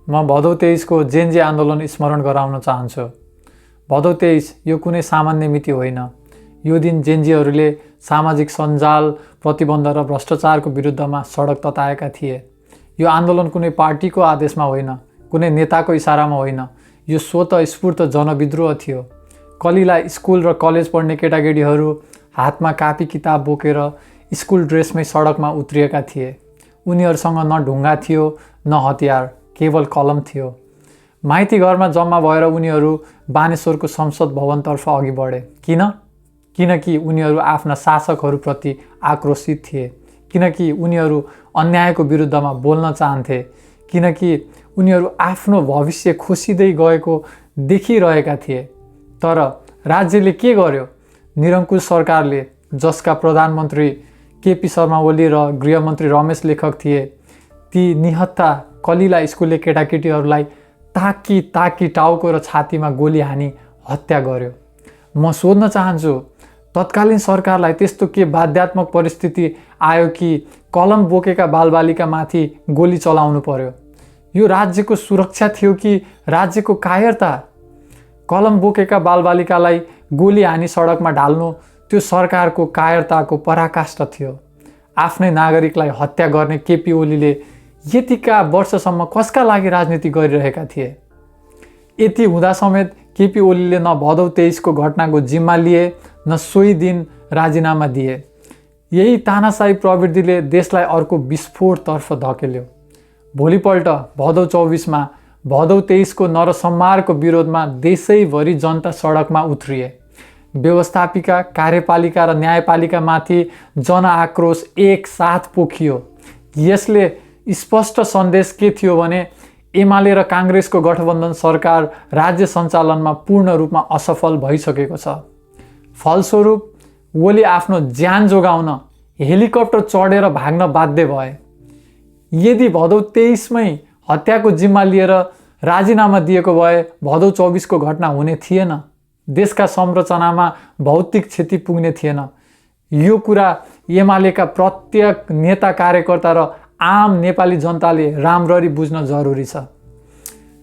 म भदौ 23 को जेनजी आन्दोलन स्मरण गराउन चाहन्छु। भदौ 23 यो कुनै सामान्य मिति होइन। यो दिन जेनजीहरूले सामाजिक सञ्जाल प्रतिबन्ध र भ्रष्टाचारको विरुद्धमा सडक तताएका थिए। यो आन्दोलन कुनै पार्टीको आदेशमा होइन, कुनै नेताको इसारामा होइन। यो स्वतः स्फूर्त जनविद्रोह थियो। कलिला स्कुल र कलेज पढ्ने केटाकेटीहरू हातमा कापी किताब बोकेर स्कुल ड्रेसमै सडकमा उत्रिएका थिए। उनीहरूसँग न ढुङ्गा थियो न हतियार, केवल कलम थियो। माइती घरमा जम्मा भएर उनीहरू बानेश्वरको संसद भवनतर्फ अघि बढे। किनकि उनीहरू आफ्ना शासकहरूप्रति आक्रोशित थिए, किनकि उनीहरू अन्यायको विरुद्धमा बोल्न चाहन्थे, किनकि उनीहरू आफ्नो भविष्य खोसिँदै गएको देखिरहेका थिए। तर राज्यले के गर्यो? निरङ्कुश सरकारले, जसका प्रधानमन्त्री केपी शर्मा ओली र गृहमन्त्री रमेश लेखक थिए, ती निहत्था कलिला स्कुलले केटाकेटीहरूलाई ताकी टाउको र छातीमा गोली हानी हत्या गर्यो। म सोध्न चाहन्छु, तत्कालीन सरकारलाई त्यस्तो के बाध्यात्मक परिस्थिति आयो कि कलम बोकेका बालबालिकामाथि गोली चलाउनु पर्यो? यो राज्यको सुरक्षा थियो कि राज्यको कायरता? कलम बोकेका बालबालिकालाई गोली हानी सडकमा ढाल्नु त्यो सरकारको कायरताको पराकाष्ठा थियो। आफ्नै नागरिकलाई हत्या गर्ने केपी ओलीले यतिका वर्षसम्म कसका लागि राजनीति गरिरहेका थिए? यति हुँदा समेत केपी ओलीले न भदौ 23 को घटनाको जिम्मा लिए न सोही दिन राजीनामा दिए। यही तानाशाही प्रवृत्तिले देशलाई अर्को विस्फोटतर्फ धकेल्यो। भोलिपल्ट भदौ 24 मा भदौ 23 को नरसंहारको विरोधमा देशैभरि जनता सडकमा उत्रिए। व्यवस्थापिका, कार्यपालिका र न्यायपालिकामाथि जनआक्रोश एक साथ पोखियो। यसले स्पष्ट सन्देश के थियो भने एमाले र काङ्ग्रेसको गठबन्धन सरकार राज्य सञ्चालनमा पूर्ण रूपमा असफल भइसकेको छ। फलस्वरूप ओली आफ्नो ज्यान जोगाउन हेलिकप्टर चढेर भाग्न बाध्य भए। यदि भदौ 23 मै हत्याको जिम्मा लिएर राजीनामा दिएको भए भदौ 24 को घटना हुने थिएन। देशका संरचनामा भौतिक क्षति पुग्ने थिएन। यो कुरा एमालेका प्रत्येक नेता, कार्यकर्ता र आम नेपाली जनताले राम्ररी बुझ्न जरुरी छ।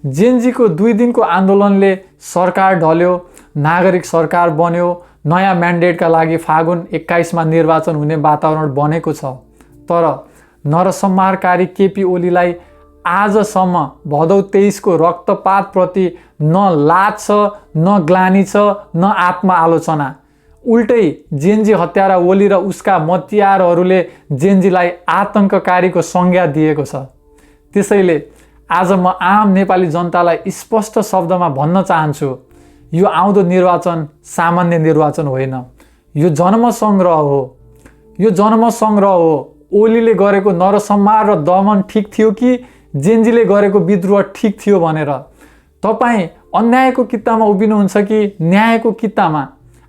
जेनजीको 2 दिनको आन्दोलनले सरकार ढल्यो, नागरिक सरकार बन्यो, नयाँ म्यान्डेटका लागि फागुन 21 मा निर्वाचन हुने वातावरण बनेको छ। तर नरसंहारकारी केपी ओलीलाई आजसम्म भदौ 23 को रक्तपातप्रति न लाज छ, न ग्लानी छ, न आत्मआलोचना। उल्टै जेनजी हत्यारा ओली र उसका मतियारहरूले जेनजीलाई आतंककारीको संज्ञा दिएको छ। त्यसैले आज म आम नेपाली जनतालाई स्पष्ट शब्दमा भन्न चाहन्छु, यो आउँदो निर्वाचन सामान्य निर्वाचन होइन। यो जनमत हो। यो जनमत हो। ओलीले गरेको नरसंहार र दमन ठिक थियो कि जेनजीले गरेको विद्रोह ठिक थियो भनेर तपाईँ अन्यायको कित्तामा उभिनुहुन्छ कि न्यायको कित्तामा?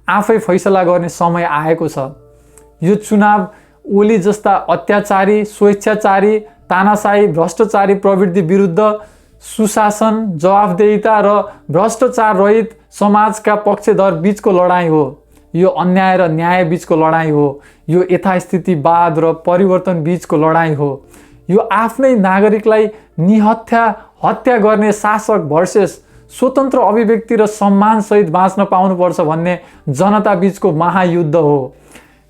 आफै फैसला गर्ने समय आएको छ। यो चुनाव ओली जस्ता अत्याचारी, स्वेच्छाचारी, तानाशाही, भ्रष्टाचारी प्रवृत्ति विरुद्ध सुशासन, जवाफदेहिता र भ्रष्टाचार रहित समाजका पक्षधर बीचको लडाईँ हो। यो अन्याय र न्याय बीचको लडाईँ हो। यो यथास्थितिवाद र परिवर्तन बीचको लडाईँ हो। यो आफ्नै नागरिकलाई निहत्या हत्या गर्ने शासक भर्सेस स्वतन्त्र अभिव्यक्ति र सम्मानसहित बाँच्न पाउनुपर्छ भन्ने जनता बीचको महायुद्ध हो।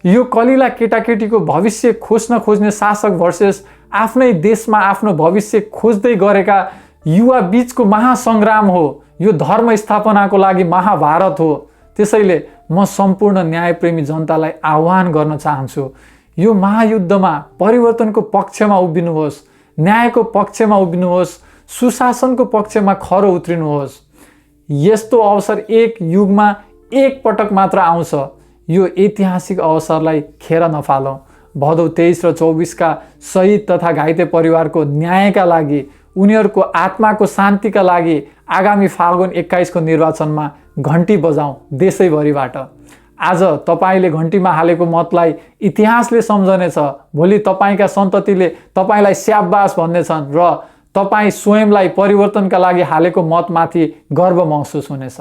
यो कलिला केटाकेटीको भविष्य खोज्ने शासक भर्सेस आफ्नै देशमा आफ्नो भविष्य खोज्दै गरेका युवा बीचको महासङ्ग्राम हो। यो धर्म स्थापनाको लागि महाभारत हो। त्यसैले म सम्पूर्ण न्यायप्रेमी जनतालाई आह्वान गर्न चाहन्छु, यो महायुद्धमा परिवर्तनको पक्षमा उभिनुहोस्, न्यायको पक्षमा उभिनुहोस्, सुशासनको पक्षमा खरो उत्रिनुहोस्। यस्तो अवसर एक युगमा एक पटक मात्र आउँछ। यो ऐतिहासिक अवसरलाई खेर नफालौँ। भदौ 23 र 24 का शहीद तथा घाइते परिवारको न्यायका लागि, उनीहरूको आत्माको शान्तिका लागि आगामी फागुन 21 को निर्वाचनमा घन्टी बजाउँ देशैभरिबाट। आज तपाईले घन्टीमा हालेको मतलाई इतिहासले सम्झनेछ। भोलि तपाईका सन्ततिले तपाईलाई स्याबास भन्नेछन् र तपाई स्वयंलाई परिवर्तनका लागि हालेको मतमाथि गर्व महसुस हुनेछ।